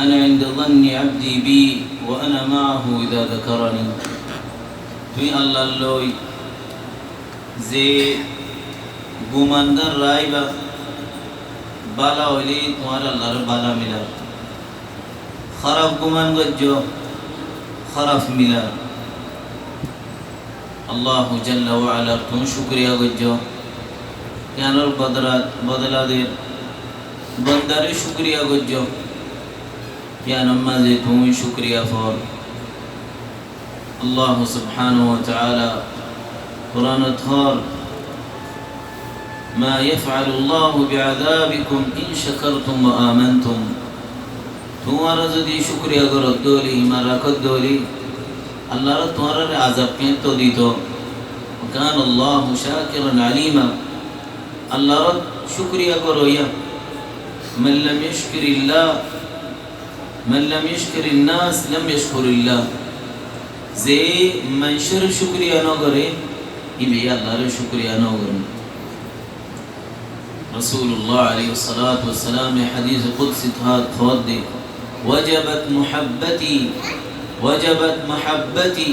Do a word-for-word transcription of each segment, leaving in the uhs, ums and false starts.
أنا عند ظن عبدي بي وأنا معه إذا ذكرني. Tuñí Allar lói ze guman dán raáiba, bála óile tuáñr Allaré bála milar. Háraf guman goijjó, háraf milar. Allahu jalla wa alar tuñí cúkuriya goijjó, yíanor bodola, bodola der. Bandaré cúkuriya goijjó, yíanor mazé tuñí cúkuriya for. Allahu subhanahu wa ta'ala Kuranot hoór, ما يفعل الله بعذابكم إن شكرتم وآمنتم. Tuáñra zodi cúkuriya goródde óile, iman rakódde óile, Allaré tuáñráre azab keénto dito. وكان الله شاكرا عليما. Allaré cúkuriya goróya. من لم يشكر الله، من لم يشكر الناس لم يشكر الله. Ze maincóre cúkuriya nogoré, íba Allaré cúkuriya nogoré. Rasulullah aláihis salatu wassalam e hadis qudsit hoódde, وجبت محبتي، وجبت محبتي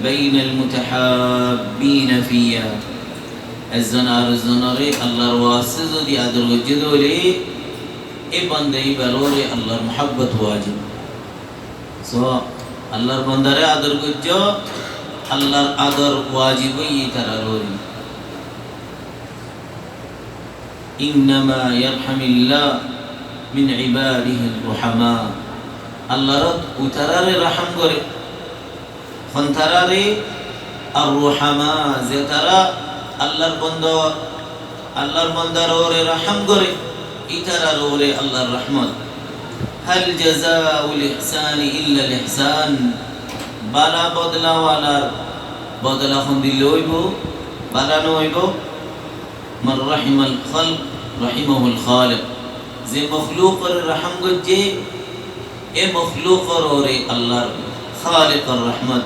بين المتحابين في. Ezzon ar ezzonoré Allar waste zodi ador goijjé dé óile, e banda íbar uore Allar muhábbot wajib. So, Allar bandaré ador goijjó, Allar ador wajib óiye ítarar uore. إنما يرحم الله من عباده الرحماء. Allaré ítaráre rahám goré. Hontaráre? Ar-ruhama, zetará Allar banda, Allar bandar uore rahám goré, ítarar uore Allar rahmot. هل جزاء الإحسان إلا الإحسان. Bála bodola walar bodola hondilla óibo? Bála no óibo? من رحم الخلق رحمه الخالق. Ze moklukore rahám goijjé, e moklukor uore Allar Khaliqor rahmot.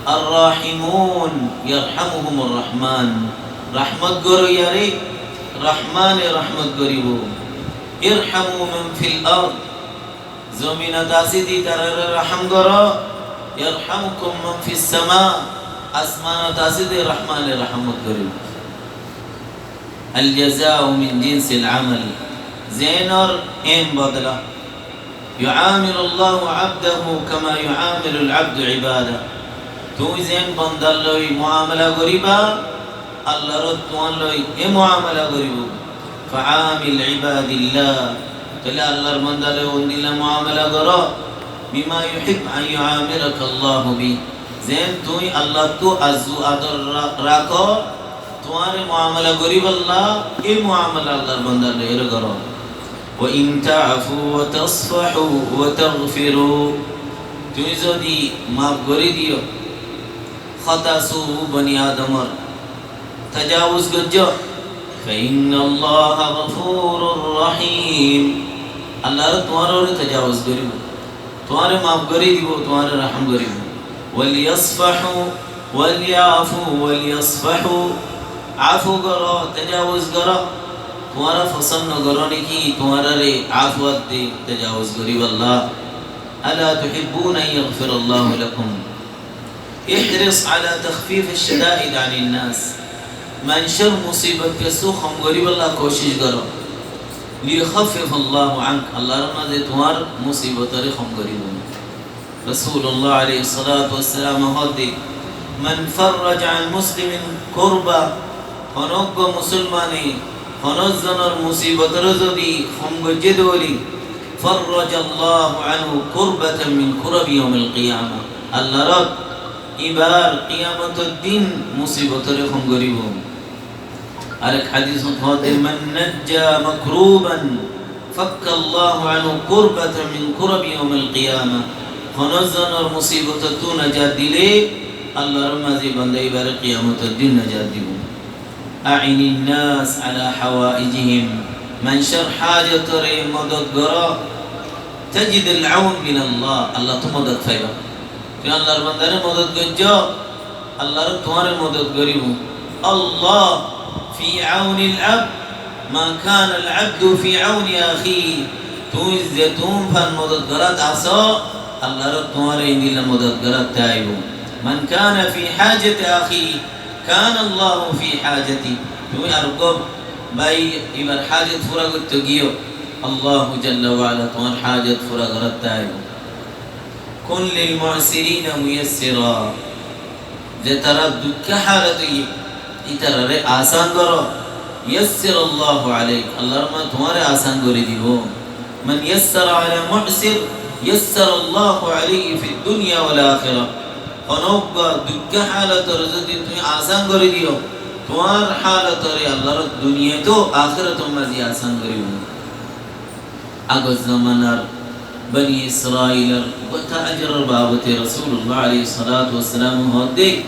الراحمون يرحمهم الرحمن. Rahmot goróyare Rahmane rahmot goribo. ارحموا من في الأرض. Zominot asé dé ítarare rahám goró. يرحمكم من في السماء. Asmanot asé dé Rahmane rahmot goribo. الجزاء من جنس العمل. Zenor en bodola. يعامل الله عبده كما يعامل العبد عباده. Tuñí zen bandar lói muamala goriba, Allaré tuáñr lói e muamala goribo. فعامل عباد الله. Tóile Allar bandar lói ondilla muamala goró. بما يحب أن يعاملك الله به. Zen tuñí Allattú arzu ador ra-, rakó, tuáñre muamala goríballa, e muamala Allar bandar lói ere goró. وإن تعفوا وتصفحوا وتغفروا. Tuñí zodi maf gorí diyo, hóta sóu boni Adamor tajawuz goijjó, فإن الله غفور رحيم. Allaré tuáñr uore tajawuz goribo, tuáñre maf gorí dibo, tuáñre rahám goribo. وليصفحوا وليعفوا وليصفحوا. Afu goró, tajawuz goró. Tuáñra fosón no goró né ki tuáñrare afuwat de, tajawuz goríballa? ألا تحبون أن يغفر الله لكم؟ احرص على تخفيف الشدائد عن الناس. Maincór musibot kessú hom goríballa kocíc goró. ليخفف الله عنك. Allar mazé tuáñr musibotore hom goríbo. Rasulullah aláihis salatu wassalam hoódde, من فرج عن مسلم كربة. Honó uggwá musolmane honó zonor musibotore zodi hom goijjé dé óile, فرج الله عنه كربة من كرب يوم القيامة. Allaré íbar kiyamotor din musibotore hom goríbo. Arek hadisot hoódde, من نجى مكروبا فك الله عنه كربة من كرب يوم القيامة. Honó zonor musibotottú najat dile, Allar mazé banda íbare kiyamotor din najat dibo. أعن الناس على حوائجهم. Maincór hájotore modot goró. تجد العون من الله. Allattú modot faiba. Tuñí Allar bandare modot goijjó, Allaré tuáñre modot goríbo. الله في عون العبد ما كان العبد في عون أخيه. Tuñí ze tuñí fán modot gorát asó, Allaró tuáñre endilla modot gorát táibo. من كان في حاجة أخيه كان الله في حاجته. Tuñí ar uggwá bái ibar hájot fura goittó giyó, Allahu jalla wa ala tuáñr hájot fura gorát táibo. كن للمعسرين ميسرا. Zetará duikká hálot óiye, ítararé asán goró. ييسر الله عليك. Allará tuáñre asán gorí dibo. من يسر على معسر يسر الله عليه في الدنيا والآخرة. Honó uggwá duikká hálotoré zodi tuñí asán gorí diyo, tuáñr hálotoré Allará duniyait ó ahérator mazé asán gorí dibo. Agor zomanar Bani Israilor uggwá tájiror babote Rosulullah aláihis salatu wassalam hoódde,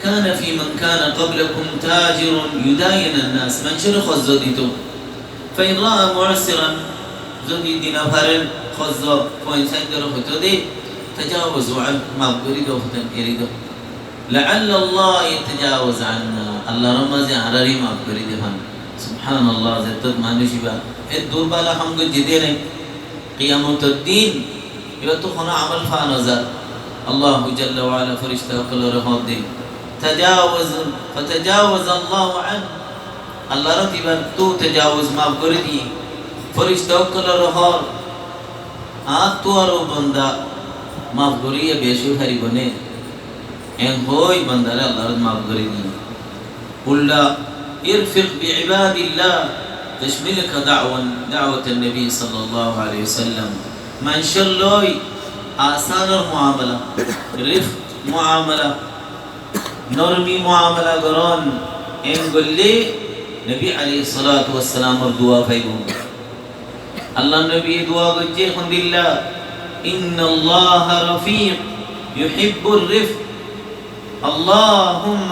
كان في من كان قبلكم تاجر يداين الناس, maincóre horzó dito. فإن رأى معسرا, zodi di no farer horzó, fuain sáindoré hoitó de, تجاوزوا عنه, maf gorí do, hoitó eri do. لعل الله يتجاوز عنا. Allará mazé añáráre maf gorí de fán. Subhanallah, zettót manúic ibá e durbala ham goijjé de né. Kiyamotor din ibáttu honó amol fa no zar. Allahu jalla wa ala fírista ókkolore hoódde, تجاوز، فتجاوز الله عنه. Allará ibáttu tajawuz, maf gorí diyé. Fírista ókkolore hoór, añáttu aró banda maf goríya beci ói faribó né? En hoói bandaré Allará maf gorí diyé. قلنا ارفق بعباد الله تشملك دعوة، دعوة النبي صلى الله عليه وسلم. Maincór lói asánor muamala, rifq muamala, normi muamala gorón, en goillé Nobi aláihis salatu wassalamor dua faibó. Allar nobiye dua goijjé hondilla, إن الله رفيق يحب الرفق. اللهم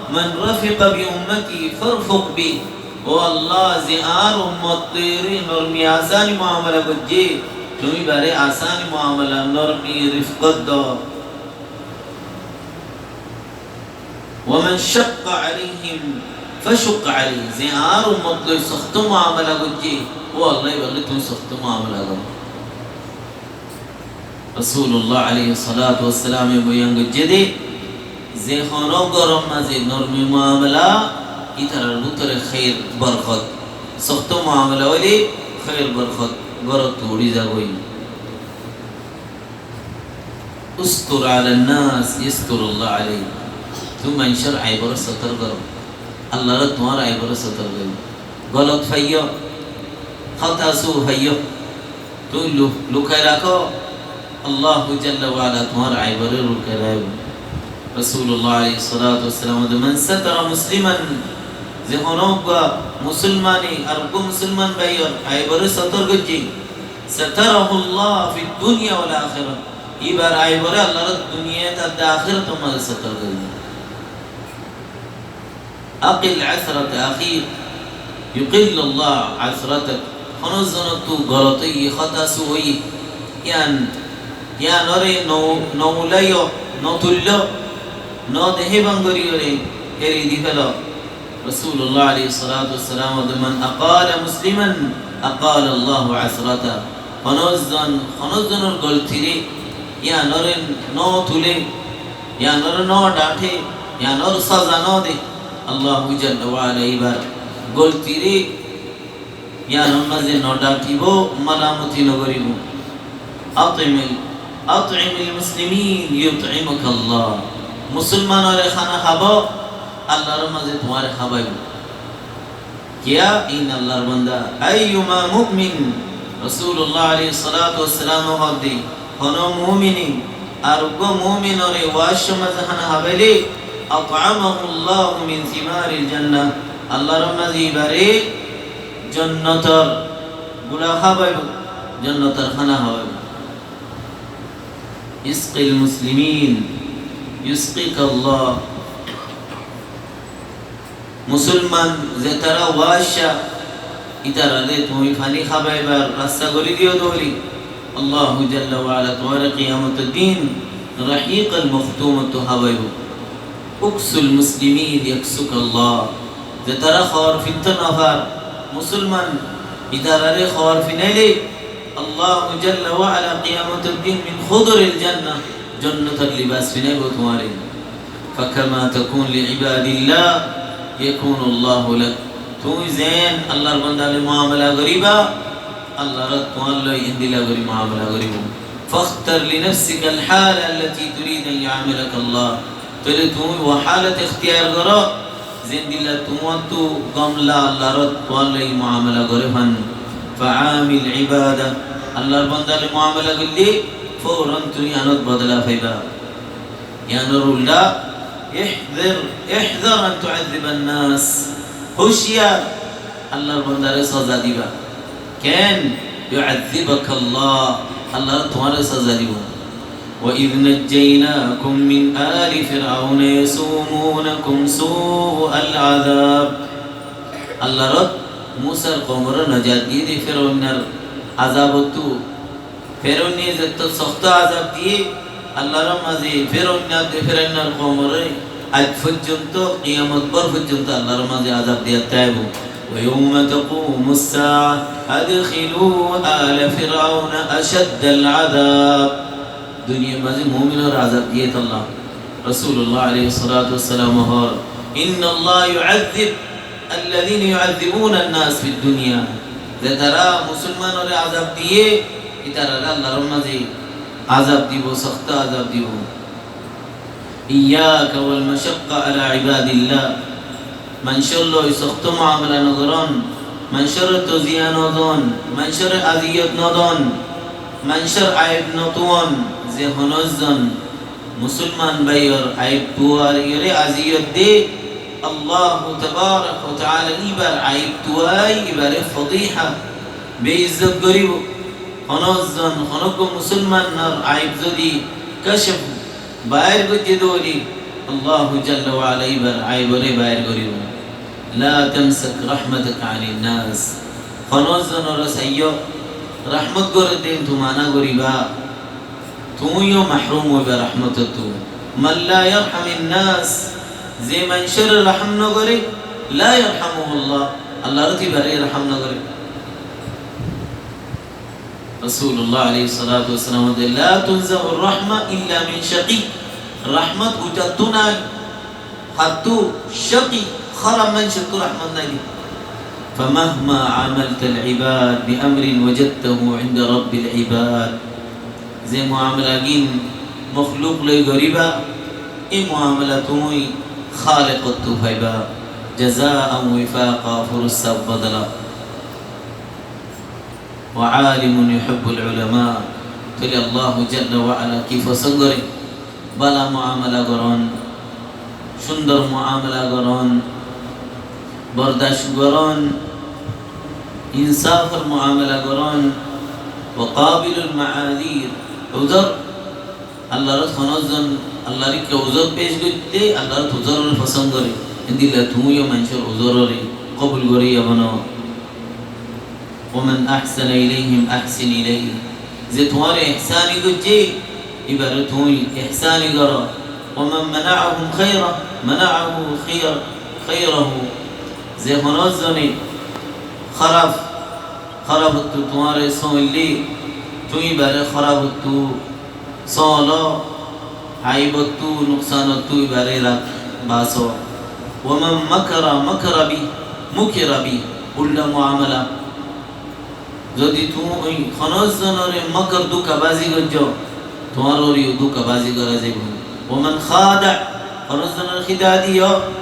من رفق بأمتي فارفق به. Ó Allah, ze añár ummot lói normi asán muamala goijjé, tuñí ibáre asán muamala, normi rifq do. ومن شق عليهم فشق عليه. Ze añár ummot lói sokto muamala goijjé, ó Allah, ibár lói tuñí sokto muamala goró. Rosulullah aláihis salatu wassalame boyan goijjé de, ze honó góror mazé normi muamala, ítarar bútore hér borkot. Sokto muamala óile hér borkot górottu uçí zagói. استر على الناس يسترك الله عليك. Tuñí maincór aiboré sotor goró, Allará tuáñr aiboré sotor goríbo. Golot faiyó, hotá só faiyó, tuñí lu-, lukai rakó, Allahu jalla wa ala tuáñr aiboré lukai rakíbo. Rosulullah aláihis salatu wassalam hoódde, من ستر مسلما, ze honó uggwá musolmane ar uggwá musolman báiyor aiboré sotor goijjé, ستره الله في الدنيا والآخرة. Ibár aiboré Allará duniyait ar ahérator mazé sotor gorí dibo. أقل عثرة أخيك يقل الله عثرتك. Honó zonottu golot óiye, hotá só óiye, yián, yiánoré no, no ulaiyó, no tuilló, no dehé bangoriyóre eri di félo. Rosulullah aláihis salatu wassalam hoódde, من أقال مسلما أقال الله عثرته. Honó zon, honó zonor goltiré, yiánoré no tulé, yiánoré no dhañthé, yiánor saza no de, Allahu jalla wa ala ibár goltiré yiánor mazé no dhañthíbo, malamoti no goríbo. أطعم ال-، أطعم المسلمين يطعمك الله. Musolmanoré hána hábo, Allar mazé tuáñre hábaibo. Kiyá? In Allar banda. أيما مؤمن, Rosulullah aláihis salatu wassalam hoódde, honó mumine ar uggwá muminoré uáccor mazé hána hábaile, أطعمه الله من ثمار الجنة. Allar mazé ibáre jonnotor gula hábaibo, jonnotor hána hábaibo. اسق المسلمين يسقك الله. Musolman zetará uácca, ítararé tuñí faní hábaibar rasta gorí diyó de óile, Allahu jalla wa ala tuáñre kiyamotor din Rahiqul Makhtumottu hábaibo. اكس المسلمين يكسك الله. Zetará hoor fintó no far musolman, ítararé hoor finaile Allahu jalla wa ala qiyamotor din min khuduril jannah, jonnotor libas finaibo tuáñre. Fakama takun li ibadillah yakunu Allahu lak. Tuñí zen Allar banda loi muamala goriba, Allah tuáñr loi endilla gori muamala goribo. Fakhtar li nafsikal hala allati turid an yuamilaka Allah. Tóile tuñí ó halat ikhtiyar goró, zendilla tuáñttu gom lage Allar tuáñr loi muamala gore fán. Fa amil ibada, Allar banda loi muamala goille fouran tuñí iánot bodola faiba. Iánor uldha, ihzar, ihzar an tuazziban nas. Hushiyar, Allar bandare soza diba. Ken? Yuazzibaka Allah, Allah tuáñre soza dibo. Wa idh najjaynakum min ali Fir'auna yasumunakum su'al azab. Allah rot Musar koumore najat diye de Firaunor azabottu. Firaunne zetto sokto azab diye, Allar maze Firaunne, Firaunor koumore aij foijjonto, qiyamot bor foijjonto Allar maze azab diya táibo. Wa yawma taqumus sa'a adkhilu ala Fir'auna ashaddal azab. Duniyar maze muminore azab diye tolla. Rasulullah alayhis salatu wassalam hoór, inna Allah yuazzib alladhina yuazzibunan nas fid dunya. Zetará musulmanore azab diye, itarare Allar maze azab dibo, sokto azab dibo. Iyyaka wal mashaqqa ala ibadillah. Manúcor loi sokto muamala no goron, manúcore toziya no don, manúcore aziyot no don, manúcor aib no tuon, ze honó zon musulman báiyor aib tuwar iyore aziyot de, Allah tabarak wa taala ibar aib tuwai ibare fadiha, beizzot goribo. Honó zon honó musulmanor aib zodi kashf bair goijje de óile, Allahu jalla wa ala ibar aibore bair goribo. La tamsik rahmataka anin nas. Honó zonore saiyo, rahmot gore de tuñí mana goriba, tuñíyo mahrum óiba rahmotottu. Man la yarhamin nas, ze manúcore raham no gore, la yarhamuhullah, Allah rot ibare raham no gore. Rasulullah alayhis salatu wassalam hoór de, la tunza'ur rahma illa min shaqi. Rahmot uthá de nai, hattú shaqi, hóraf manúcottu rahmot nai de. Famahma amaltal ibad bi amrin wajadtahu inda rabbil ibad. Ze muamala gín makhluq loi goriba, e muamala tuñí Khaliqottu faiba. Jazaan wifaqa, fursa bodola. Wa alimun yuhibbul ulama. Tóile Allahu jalla wa ala ki fosón gore? Bála muamala goron, cúndor muamala goron, bordac goron, insafor muamala goron, wa qabilul ma'azir, uzor. Allar rot honó zon Allar ikká uzor pec goitte, Allar rot uzorore fosón gore. Endilla tuñíyo manúcor uzorore kobul goriya bano. Wa man ahsana ilayhim ahsin ilayhi. Ze tuáñre ihsani goijje, ibare tuñí ihsani goro. Wa man mana'ahum khayra, mana'ahu khayr-, khayrahu. Ze honó zone hóraf, hórafottu tuáñre sóoille, tuñí ibare hórafottu sóolo, aibottu, nuksanottu ibare rak, baso. Wa man makara, makara bih, mukira bih, uldha muamala. Zodi tuñí honó zonore makar dukabazi goijjo, tuáñrore dukabazi gora zaibo. Wa man khada, honó zonore khida diyo,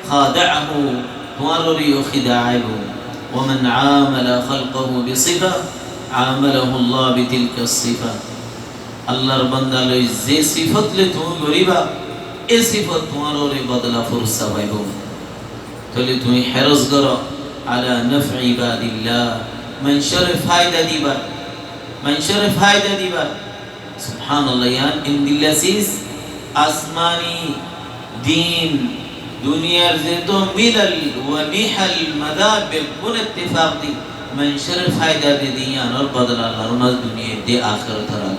khada'ahu, tuáñrore khida aibo. Wa man amala khalqahu bi sifa, amalahu Allah bi tilka sifa. Allar banda loi ze sifot loi tuñí goriba, e sifot tuáñrore bodola fursa faibo. Tóile tuñí heros goro ala naf'i ibadillah, manúcore faida dibar, manúcore faida de dibar. Subhanallah, iyan endilla siz, asmani din, duniyar zeto milal wa nihal madhab beggún ittifak di, manúcore faida de de iyanor bodola Allar maze duniyat de, akherator.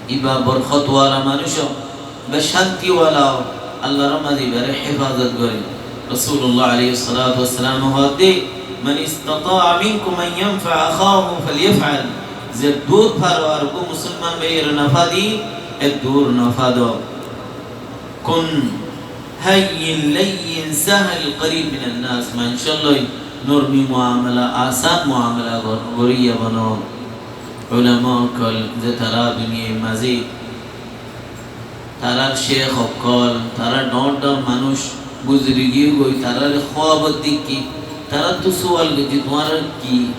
Iba borkot wala manúco, iba cánti wala, Allar maze ibare hefazot gore. Rasulullah alayhis salatu wassalam hoór de, من استطاع منكم أن ينفع أخاه فليفعل. Zeddúr faro ar uggwá musolman báiyoré nafá di, eddúr nafá do. كن هين لين سهل قريب من الناس. Maincór lói normi muamala, asán muamala gor-, goríya bano. Ulama ókkol ze tará duniyar mazé tarár cék ókkol, tarár dhoóñr dhoóñr manúic guzori giyé goi, taráre hóabot deikké, taráttu sual goijjé, tuáñra ki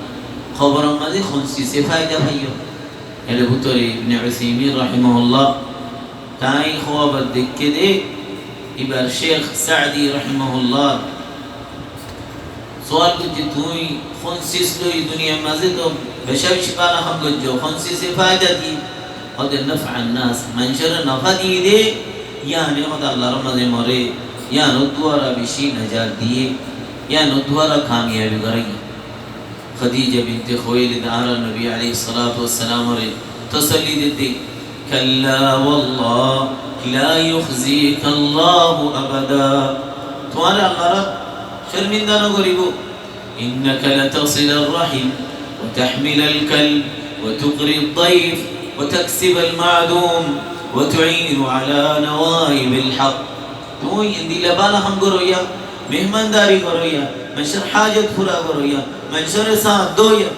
hóboror mazé hon size fáida faiyó? Ér bútore Ibne Usaimin rahimahullah, tañí hóabot deikké dé, ibar cék Saadi rahimahullah sual goijjé, tuñí hon siz loi duniyar mazé to beca beci bála ham goijjó, hon size fáida diyé? Hóde, نفع الناس, maincóre nafá diyé dé, yíane hóde Allar mazé more, yíanor duara beci najat diyé, yíanor duara kamiyabi goráiye. Khadija binte Khuwailid añárar nobi aláihis salatu wassalamore tosolli dedde, كلا والله لا يخزيك الله أبدا. Tuáñre Allar córminda no goríbo. إنك لتصل الرحم وتحمل الكلب وتقري الضيف وتكسب المعدوم وتعين على نوائب الحق. Tuñí endilla bála ham goróya, mehmandari goróya, maincór hájot fura goróya, maincóre sáñt dóya.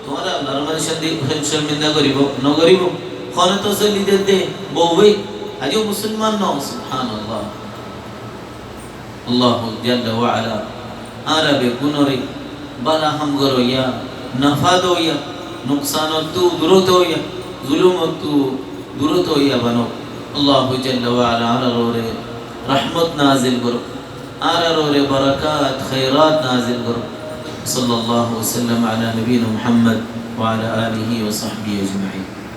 Tuáñre Allar mazé córminda goríbo, no goríbo? Hone tosolli dedde, bouwe, aijjó musolman no, subhanallah. Allahu jalla wa ala añára beggúnore bála ham goróya, nafá dóya, nuksanottú durot óiya, zulumottú durot óiya banouk. Allahu jalla wa ala añárar uore rahmot nazil gorouk, añárar uore barakat, khairat nazil gorouk. صلى الله وسلم على نبينا محمد وعلى آله وصحبه أجمعين.